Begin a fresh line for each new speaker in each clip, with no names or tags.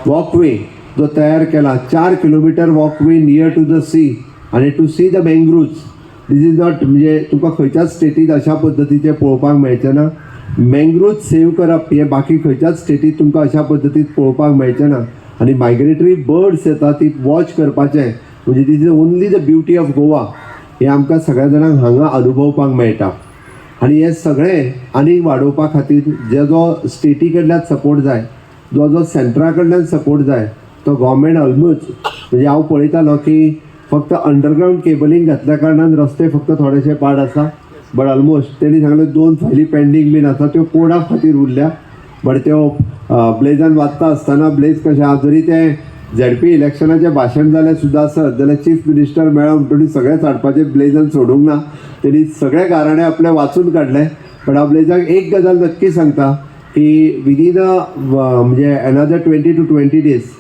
Walkway जो तयार केला, 4 kilometre walkway near to the sea आनी to see the mangroves. This is not, म्हणजे तुमकां खंयच्याच स्टेटीत अशा पद्दतीचें पळोवपाक मेळचें ना. मँग्रोव्ज सेव करप हें बाकी खंयच्याच स्टेटीत तुमकां अशा पद्दतीत पळोवपाक मेळचें ना. आनी मायग्रेटरी बर्ड्स येता ती वॉच करपाचें म्हणजे this is only the beauty of Goa. हें आमकां सगळ्या जाणांक हांगा अनुभवपाक मेळटा. आनी हें सगळें आनीक वाडोवपा खातीर जे जो स्टेटी कडल्यान सपोर्ट जाय, जो जो सेंट्रा कडल्यान सपोर्ट जाय, तो गोवोरमेंट ऑलमोस्ट, म्हणजे हांव पळयतालो की फक्त अंडरग्रावंड केबलिंग घातल्या कारणान रस्ते फक्त थोडेशे पाड आसा. बट ऑलमोस्ट तेणी सांगलें, दोन फायली पेंडींग बीन आसा, त्यो कोडा खातीर उरल्या. बट त्यो ब्लेजान वाचता आसतना ब्लेज कशें आहा, जरी तें झेडपी इलेक्शनाचें भाशण जालें सुद्दां आसत जाल्यार चीफ मिनिस्टर मेळ्ळो म्हणटकीर सगळें हाडपाचें ब्लेजान सोडूंक ना. तेणी सगळे गाराणे आपले वाचून काडले. बट हांव ब्लेजाक एक गजाल नक्की सांगता की विदीन अ म्हणजे another 20 to 20 days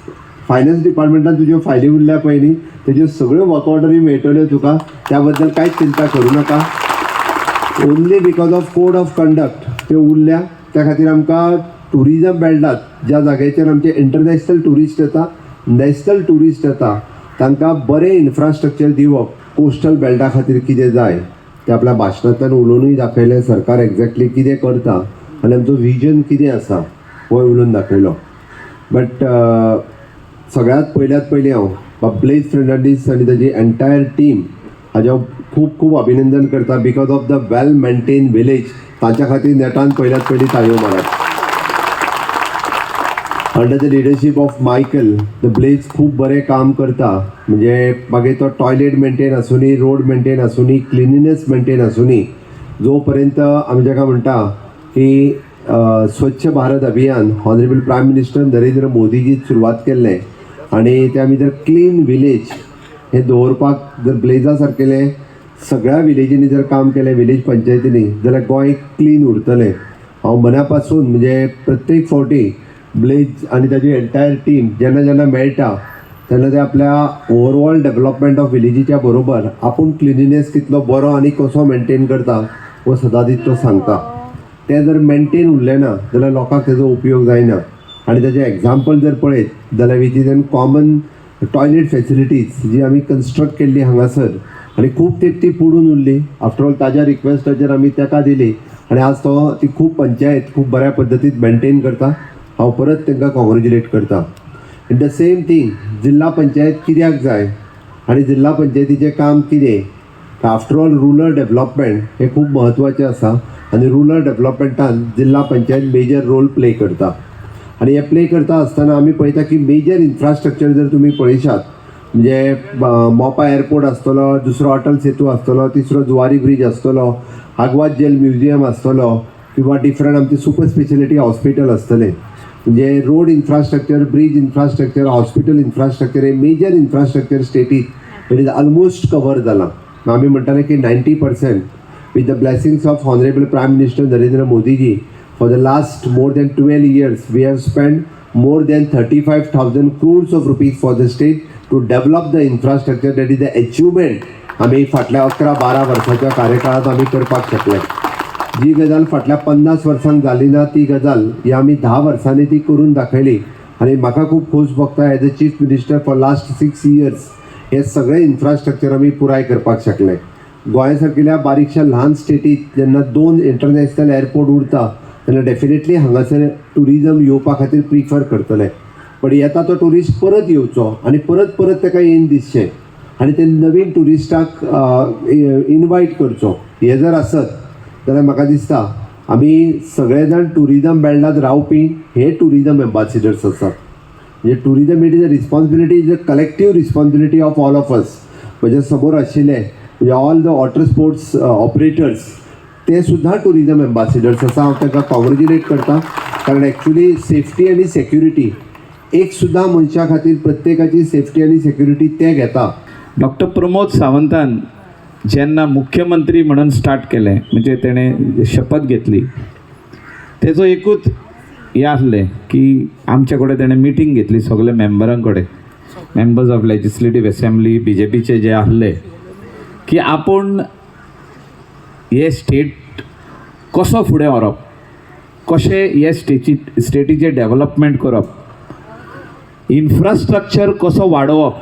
finance डिपार्टमेंटान तुज्यो फायली उरल्या पळय न्ही, तेज्यो सगळ्यो वर्क ऑर्डरी मेळटल्यो तुका. त्या बद्दल कांयच चिंता करूं नाका. Only because of code of conduct त्यो उरल्या. त्या खातीर आमकां ट्युरिजम बेल्टात, ज्या जाग्याचेर आमचे इंटरनॅशनल ट्युरिस्ट येता, नॅशनल ट्युरिस्ट येता, तांकां बरें इन्फ्रास्ट्रक्चर दिवप, कोस्टल बेल्टा खातीर कितें जाय तें आपल्या भाशणांतल्यान उलोवनूय दाखयलें. सरकार एक्झॅक्टली कितें करता आनी आमचो विजन कितें आसा होय उलोवन दाखयलो. बट सगळ्यांत पयल्यात पयलीं हांव ब्लेज फर्नांडीस आनी ताजी एंटायर टीम हाजें हांव खूब खूब अभिनंदन करता because of the well maintain village. ताच्या खातीर नेटान पयल्यात पयलीं ताळयो मारात. Under the leadership of Michael, the Blaze खूब बरें काम करता. म्हणजे मागीर तो टॉयलेट मेंटेन आसुनी, रोड मेंटेन आसुनी, क्लिनिनेस मेंटेन आसुनी, जो पर्यंत आमी जाका म्हणटा की स्वच्छ भारत अभियान ऑनरेबल प्रायम मिनिस्टर नरेंद्र मोदीजी सुरवात केल्लें आनी ते आमी जर क्लीन विलेज हे दवरपाक जर ब्लेजा सारकेले सगळ्या विलेजींनी जर काम केलें, विलेज पंचायतींनी, जाल्यार गोंय क्लीन उरतलें. हांव मना पासून, म्हणजे प्रत्येक फावटी ब्लेज आनी ताजी एंटायर टीम जेन्ना जेन्ना मेळटा तेन्ना ते आपल्या ओवरऑल डेवलपमेंट ऑफ विलेजीच्या बरोबर आपूण क्लिनिनेस कितलो बरो आनी कसो मेंटेन करता हो सदांच तो सांगता. तें जर मेंटेन उरलें ना जाल्यार लोकांक तेजो उपयोग जायना. आनी ताजें एग्जाम्पल जर पळयत जाल्यार with is an common toilet facilities जी आमी कन्स्ट्रक्ट केल्ली हांगासर आनी खूब तेंप ती पडून उरली. आफ्टर ऑल ताज्या रिक्वेस्टाचेर आमी ताका दिली आनी आज तो ती खूब पंचायत खूब बऱ्या पद्दतीन मेंटेन करता. हांव परत तांकां कॉंग्रेच्युलेट करता. एट the same thing, जिल्हा पंचायत कित्याक जाय आनी जिल्हा पंचायतीचें काम कितें? आफ्टर ऑल रुरल डेवलपमेंट हें खूब म्हत्वाचें आसा आनी रुरल डेवलपमेंटान जिल्हा पंचायत मेजर रोल प्ले करता. आनी हे प्ले करता आसतना आमी पळयता की मेजर इन्फ्रास्ट्रक्चर जर तुमी पळयशात, म्हणजे मोपा एअरपोर्ट आसतलो, दुसरो अटल सेतू आसतलो, तिसरो जुवारी ब्रीज आसतलो, आगवाद जेल म्युझियम आसतलो किंवा डिफरंट आमचे सुपर स्पेशलिटी हॉस्पिटल आसतलें. म्हणजे road infrastructure, bridge infrastructure, hospital infrastructure हे मेजर इन्फ्रास्ट्रक्चर स्टेटीत it is almost cover जालां. आमी म्हणटाले की 90% with the blessings of Honorable Prime Minister Narendra Modi ji, for the last more than 12 years, we have spent more than 35,000 crores of rupees for the state to develop the infrastructure. That is the achievement आमी फाटल्या 11-12 वर्साच्या कार्यकाळात आमी करपाक शकले. जी गजाल फाटल्या 50 वर्सांक जाली ना, ती गजाल ही आमी 10 वर्सांनी ती करून दाखयली. आनी म्हाका खूब खोस भोगता, as a chief minister for last 6 years हे सगळें इन्फ्रास्ट्रक्चर आमी पुराय करपाक शकले. गोंया सारकिल्या बारीकशा ल्हान स्टेटीत जेन्ना दोन इंटरनॅशनल एअरपोर्ट उरता तेन्ना डेफिनेटली हांगासर ट्युरिजम येवपा खातीर प्रिफर करतले. पण येता तो ट्युरिस्ट परत येवचो आनी परत परत ताका येवन दिसचें आनी ते नवीन ट्युरिस्टाक इनवायट करचो, हें जर आसत जाल्यार म्हाका दिसता आमी सगळे जाण ट्युरिजम बेल्टांत रावपी हे ट्युरिजम एम्बासिडर्स आसात. म्हणजे tourism, it is a responsibility, is a collective responsibility of all of us. म्हणजे समोर आशिल्ले, म्हणजे all the water sports operators, ते सुद्दां ट्युरिजम एम्बासिडर्स आसा. हांव तांकां कॉंग्रेच्युलेट करता, कारण एक्चुली सेफ्टी आनी सेक्युरिटी एक सुद्दां मनशा खातीर प्रत्येकाची सेफ्टी आनी सेक्युरिटी ते घेता.
डॉक्टर प्रमोद सावंतान जेन्ना मुख्यमंत्री म्हणून स्टार्ट केलें, म्हणजे तेणें शपथ घेतली, तेजो एकूच हें आसलें की आमचे कडेन तेणें मिटींग घेतली सगल्या मेंबरां कडेन, मेंबर्स ऑफ लेजिस्लेटीव असेंब्ली, बीजेपीचे जे आसले, की आपूण हे स्टेट कसो फुडें व्हरप, कशें हे स्टेटीचें डेवलपमेंट करप. इन्फ्रास्ट्रक्चर कसो वाडोवप,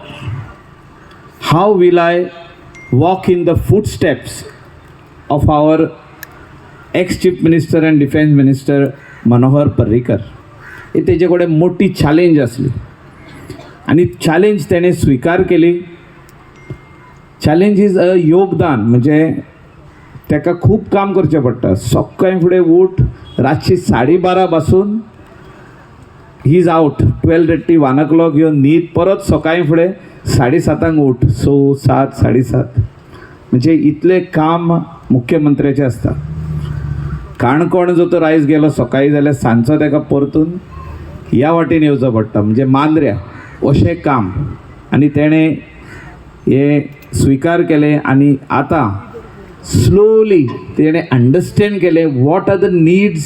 how will I walk in the footsteps of our ex chief minister and defence minister Manohar Parrikar, ही तेजे कडेन मोटी चॅलेंज आसली आनी चॅलेंज तेणें स्विकार केली. चॅलेंज is a योगदान, म्हणजे ताका खूब काम करचें पडटा. सकाळीं फुडें उठ, रातची 12:30 पासून he is out, 12:30, 1 o'clock येवन न्हीद, परत सकाळीं फुडें 7:30 उठ, 6, 7, 7:30, म्हणजे इतलें काम मुख्यमंत्र्याचें आसता. काणकोण जर तर आयज गेलो सकाळीं जाल्यार सांजचो ताका परतून ह्या वाटेन येवचो पडटा, म्हणजे मांद्र्या अशें काम. आनी तेणें हें स्विकार केलें आनी आतां स्लोली तेणें अंडरस्टँड केलें what are the needs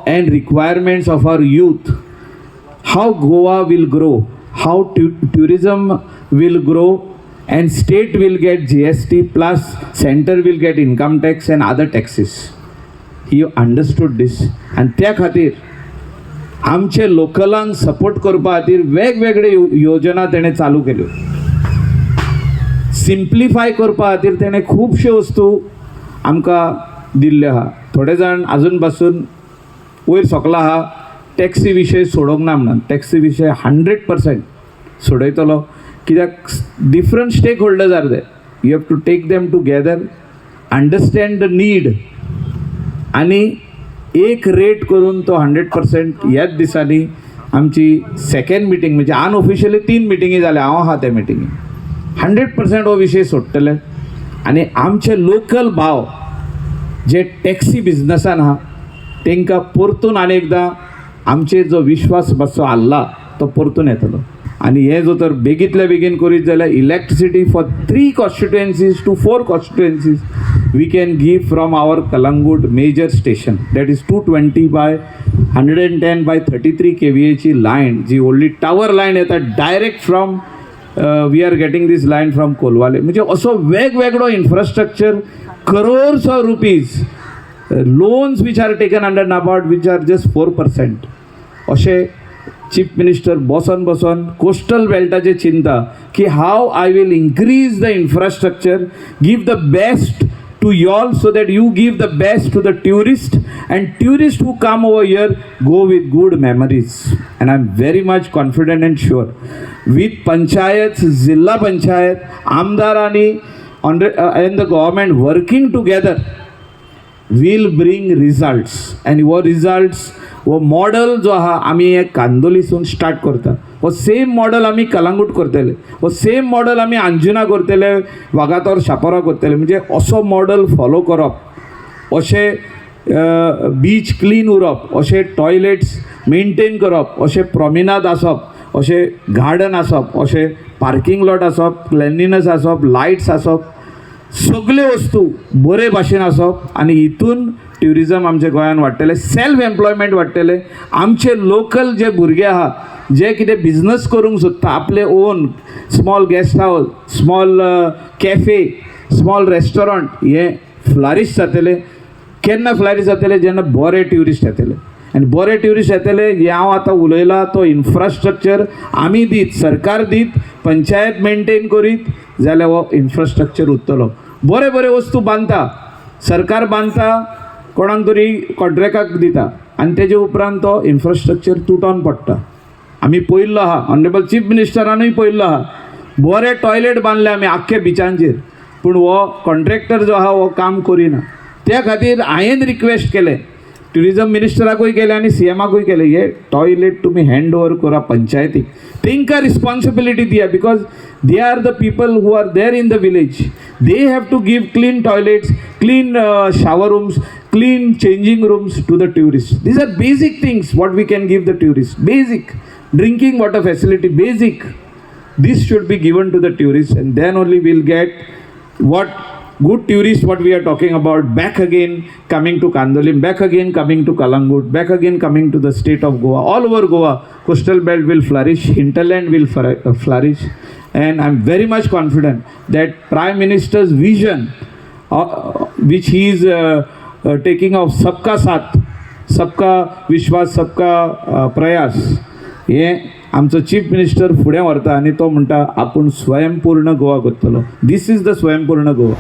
and requirements of our youth, how Goa will grow, how tourism will grow, and state will get GST plus center will get income tax and other taxes. He understood this आनी त्या खातीर आमचे लोकलांक support करपा खातीर वेगवेगळे योजना तेणें चालू केल्यो. सिम्प्लिफाय करपा खातीर तेणें खुबश्यो वस्तू आमकां दिल्ल्यो आहा. थोडे जाण आजून पासून वयर सोकला आहा टॅक्सी विशय सोडोवंक ना म्हणून. टॅक्सी विशय 100% सोडयतलो, कित्याक different stakeholders are there, you have to take them together, understand the need आनी एक रेट करून तो 100%. ह्याच दिसांनी आमची सेकंड मिटींग, म्हणजे अनऑफिशियली तीन मिटिंगी जाल्या, हांव आहा त्या मिटिंगी. 100% हो विशय सोडटले आनी आमचे लोकल भाव जे टॅक्सी बिजनसान आहा तांकां परतून आनी एकदां आमचेर जो विश्वास मातसो हाल्ला तो परतून येतलो. आनी हें जर तर बेगींतल्या बेगीन करीत जाल्यार electricity for three constituencies to four constituencies we can give from our Calangute major station, that is 220 by 110 by 33 केवीएची line, जी व्हडली टावर लायन येता, direct from we are getting this line from Colvale. म्हणजे असो वेगवेगळो infrastructure, crores of rupees loans which are taken under NABARD, which are just 4%. अशें chief minister बसोन बसोन coastal बेल्टाचें चिंता की how I will increase the infrastructure, give the best to y'all so that you give the best to the tourist and tourist who come over here go with good memories. And I'm very much confident and sure with panchayats, zilla panchayat, आमदार आणि and the government working together will bring results. And हो results, हो model जो आहा आमी हे कांदोलीसून start करता, हो सेम मॉडल आमी कलांगूट करतले, हो सेम मॉडल आमी अंजुना करतले, वागातोर शापोरा करतले. म्हणजे असो मॉडल फॉलो करप, अशें बीच क्लीन उरप, अशें टॉयलेट्स मेनटेन करप, अशें प्रोमिनाद आसप, अशें गार्डन आसप, अशें पार्किंग लॉट आसप, क्लिनलीनस आसप, लायट्स आसप, सगल्यो वस्तू बरे भाशेन आसप आनी हितून ट्युरिजम आमच्या गोंयान वाडटलें, सेल्फ एम्प्लॉयमेंट वाडटलें. आमचे लोकल जे भुरगे आहा, जे कितें बिजनस करूंक सोदता, आपले own small guest house, small cafe, small restaurant, हे फ्लारीश जातले. केन्ना फ्लारीश जातले? जेन्ना बरे ट्युरिस्ट येतले. आनी बरे ट्युरिस्ट येतले हें हांव आतां उलयलां, तो इन्फ्रास्ट्रक्चर आमी दीत, सरकार दीत, पंचायत मेनटेन करीत जाल्यार हो इन्फ्रास्ट्रक्चर उरतलो. बरे बरे वस्तू बांदता सरकार, बांदता, कोणाक तरी कॉन्ट्रॅक्टाक दिता आनी तेजे उपरांत तो इन्फ्रास्ट्रक्चर तुटोन पडटा. आमी पळयल्लो आहा, ऑनरेबल चीफ मिनिस्टरानूय पळयल्लो आहा. बरे टॉयलेट बांदले आमी आख्खे बिचांचेर, पूण हो कॉन्ट्रॅक्टर जो आहा हो काम करिना. त्या खातीर हांवें रिक्वेस्ट केलें, ट्युरिजम मिनिस्टराकूय केलें आनी सी एमाकूय केलें, हे टॉयलेट तुमी हँड ओवर करा पंचायतीक, तांकां रिस्पॉन्सिबिलिटी दिया, because they are the people who are there in the village. They have to give clean toilets, clean shower rooms, clean changing rooms to the tourist. These are basic things what we can give the tourist, basic drinking water facility, basic. This should be given to the tourists and then only we'll get what good tourists what we are talking about back again coming to Candolim, back again coming to Calangute, back again coming to the state of Goa. All over Goa, coastal belt will flourish, hinterland will flourish. And I'm very much confident that Prime Minister's vision, which he is taking of सबका साथ, सबका विश्वास, सबका प्रयास, हे आमचो chief minister फुडें व्हरता आनी तो म्हणटा आपूण स्वयंपूर्ण गोवा करतलो. This is the स्वयंपूर्ण गोवा.